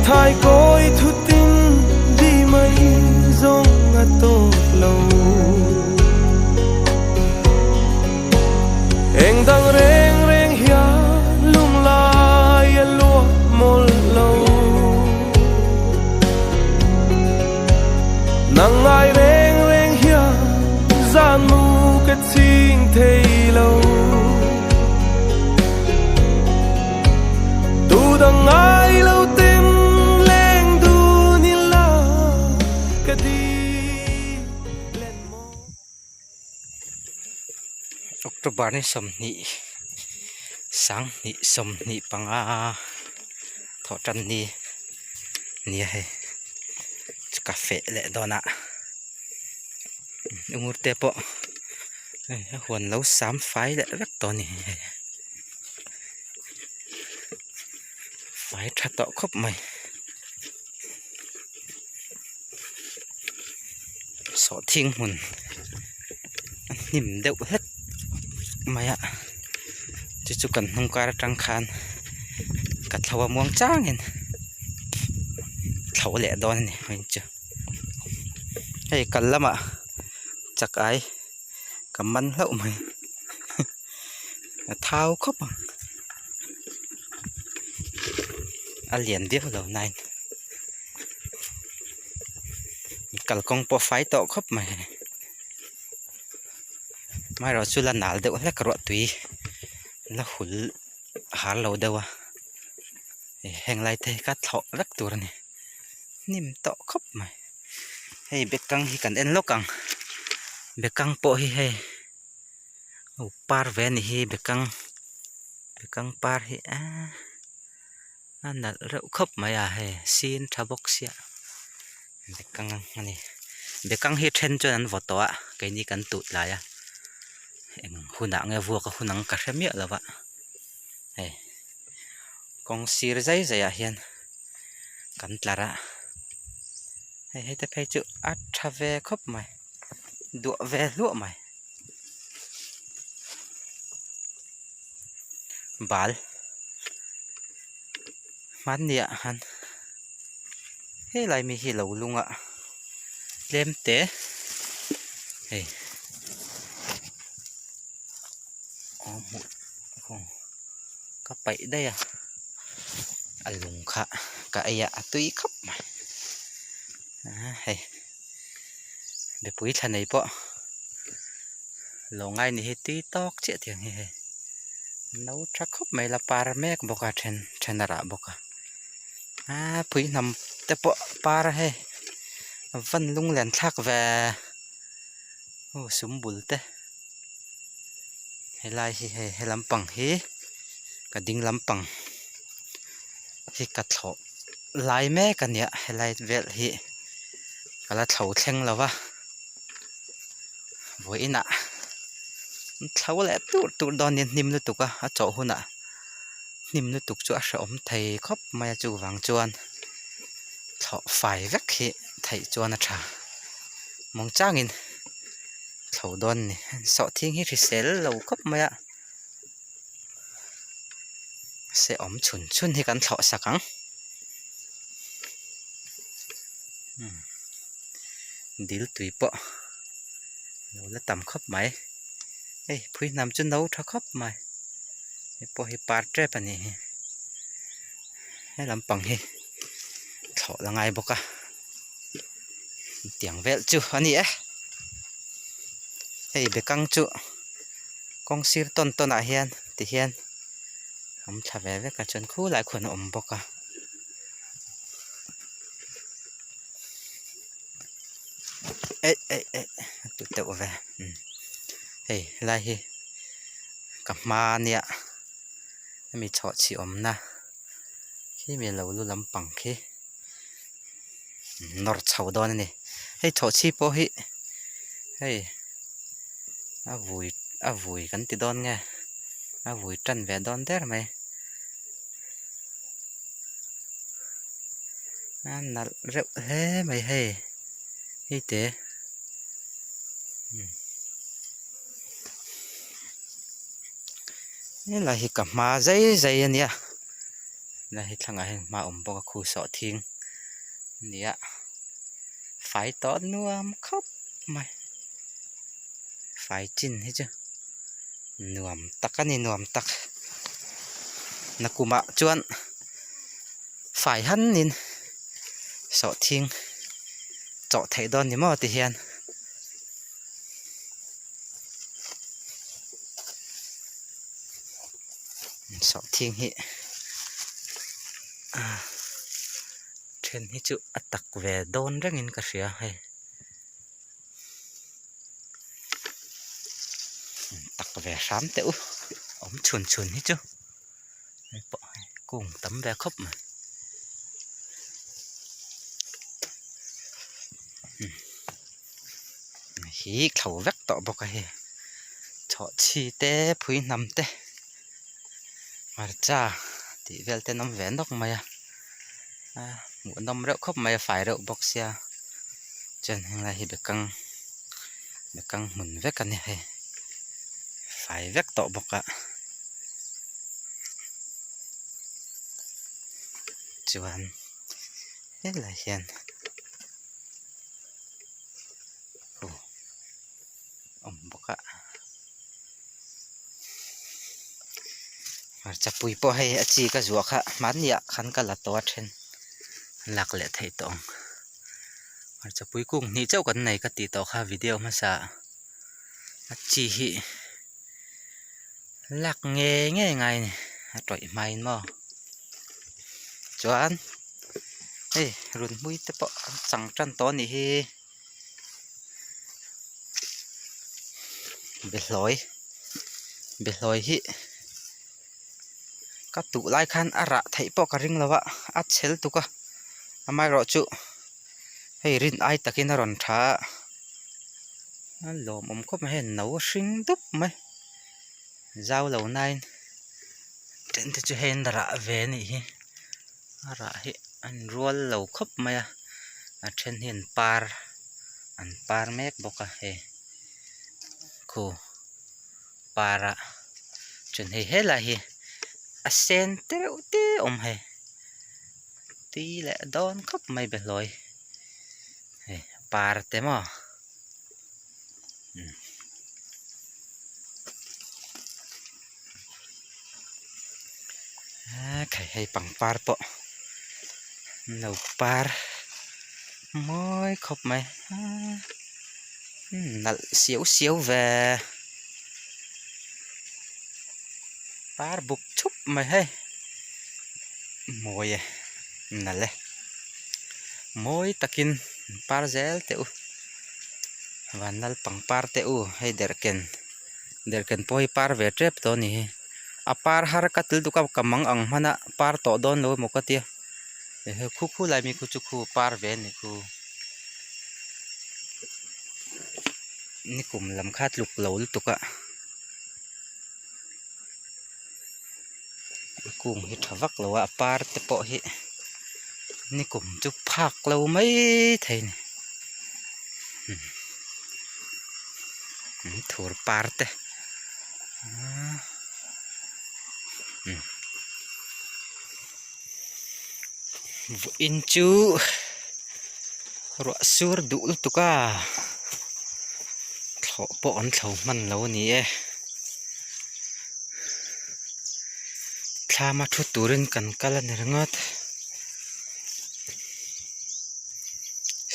Thai kawi thutin di mai zawng a tawk lo. Eng dang reng reng hian lunglai a luah mawlh lo. Nang ngai reng reng hian zan mu ka ching thei lo. Tu dang ngai lo ten leng dun ila ka di len maw. October ni 20 sang hnih 25 thawh tan ni nia hei chu ka feh leh dawn a ungur te pawh hei a huan lo sam fai leh vek tawh a ni hei fai tha tawh khawp mai sawhthing hmun a hnim deuh hlek mai a chu chu kan hnung kar atang khan ka thlo a muang changin thlo leh dawn a ni hei chu hei kal lamah chak ai ka man hlauh mai a thau khawp ang a lian viau lo nain. Kalkawng pawh fai tawh khawp mai amaherawh chu la nal deuh hlek ruah tui la hul har lo deuh a heng lai te hi kha thlawh vek tur a ni hnim tawh khawp mai hei bekang hi kan en lawk ang bekang pawh hi hei aw par ve a ni hi bekang bekang par hi aaa. A nalh reuh khawp mai a hei sin tha bawk sia bekang a ni bekang hi then chuan an vaw tawh a keini kan tut lai a eng hunah nge vuak a hun ang ka hre miah lo va hei kawng sir zai zai ah hian kan tlar a hei hete phei chu a tha ve khawp mai duah ve hluah mai bal hmanni ah khan helai mi hi lo lung a tlem te hei aw hmuh ka paih daih a a lung kha ka ei a a tui khawp mai hei mipui thla nei pawh lo ngai ni hi tui tawk chiah tiang hi hei no tha khawp mai la par mek bawk a then then a rah bawk a aaa pui hnam te pawh par a hei a van lung len thlak ve aw sum bul te helai hi hei he lampang hi ka ding lampang hi ka thlawh lai mek a nia helai vel hi ka la thlo thleng lo va vawiinah an thlo leh tur tur dawn nia hnim lutuk a a chawh hunah hnim lutuk chu a hrehawm thei khawp mai a chuvang chuan thlawh fai vek hi theih chuan a tha mawng changin thlo dawn a ni sawhthing hi hrisel lo khawp mai a. Se awm chhun chhun hi kan thlawh sak ang dil tui pawh lo la tam khawp mai hei phui hnam chu no tha khawp mai hei pawh hi par tep a nih hi he lampang hi thlawh la ngai bawk a tiang vel chu a ni e hei bekang chu. Kawng sir tawn tawn ah hian ti hian awm thla ve vek a chuan khulai khuan a awm bawk a. Eih eih eih a tut deuh ve umm hei helai hi ka hma nia hemi chhawhchhi awmna khi mi lo lu lampang khi nawr chho dawn a ni hei chhawhchhi pawh hi hei. A vui a vui kan ti dawn nge a vui tan ve dawn der mai a nalh reuh hle mai hei hei te helai hi ka hma zai zai a nia. Helai hi thlangah hian hma a awm bawk a khu sawhthing a ni a fai tawh nuam khawp mai fai chin hi chu nuam tak a ni nuam tak nakumah chuan fai hanin sawhthing chawh theih dawn ni maw ti hian. Sawhthing hi ah then hi chu a tak ve dawn rengin ka hria hei tak ve hram teh u awm chhun chhun hi chu hei pawh hei kung tam ve khawp mai. Hi thlo vek tawh bawk a hei chhawhchhi te phui hnam te hmarcha tih vel te an awm ve nawk mai a hmuh nawm reuh khawp mai a fai reuh bawk sia chuan henglai hi bekang bekang hmun vek a ni hei fai vek tawh bawk a chuan helai hian. Aw awm bawk a hmarcha pui pawh hei a chi ka zuah kha hmanni ah khan ka la tawh a then lak leh theih tawh ang hmarcha pui kung hnih chauh kan nei ka tih tawh kha video hmasa ah a chi hi lak ngei ngei ngai a ni a tawih hmain maw chuan hei run hmui te pawh an chang tan tawh a nih hi behlawi behlawi hi ka tuh lai khan a rah theih pawh ka ring lo a a chhel tuk a amaherawhchu hei rin ai takin a rawn tha a a lawmawm khawp mai hei no a hring dup mai zau lo nain then te chu hei an rah ve a nih hi a rah hi a inrual lo khawp mai a a then hi an par an par mek bawk a hei khu par a chuan hei helai hi a sen te reuh te a awm hei tui leh dawn khawp mai behlawi hei par te maw Khai hei pangpar pawh an lo par mawi khawp mai nalh siau siau ve par buk thup mai hei mawi e nalh e mawi takin an par zel teh u. Vanlal pangpar te u hei derhken derhken pawh hi par ve tep tawh a ni hi a par har ka tel duk a ka mang ang hman a par tawh dawn lo emaw ka tia ehe khu khu lai mi khu chu khu par ve a ni khu nikum lam kha tluk lo lutuk a kung hi tha vak lo a a par te pawh hi nikum chu phak lo mai thei a ni thur par te vawiin chu ruah sur duh lutuk a thlawh pawh an thlo hman lo a ni e. Thlama thu turin kan kal a ni ringawt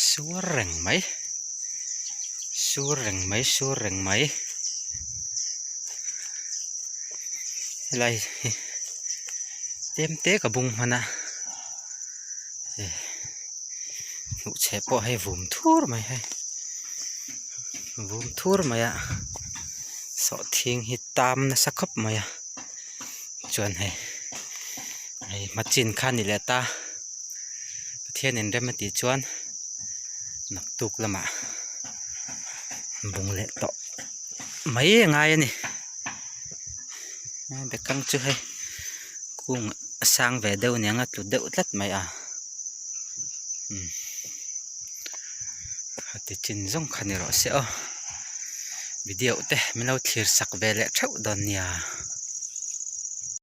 sur reng mai sur reng mai sur reng mai helai hi tlem te ka bung hman a hnuhchhe pawh hei vum thur mai hei vum thur mai a. Sawhthing hi tam nasa khawp mai a chuan hei hei hma chin kha a ni leh ta Pathian in rem a tih chuan naktuk lamah bung leh tawh mai a ngai a ni bekang chu hei kung a sang ve deuh aniang a tlu deuh tlat mai a umm a ti chin zawng kha ni rawh se aw. Video te min lo thlir sak ve leh theuh dawn nia.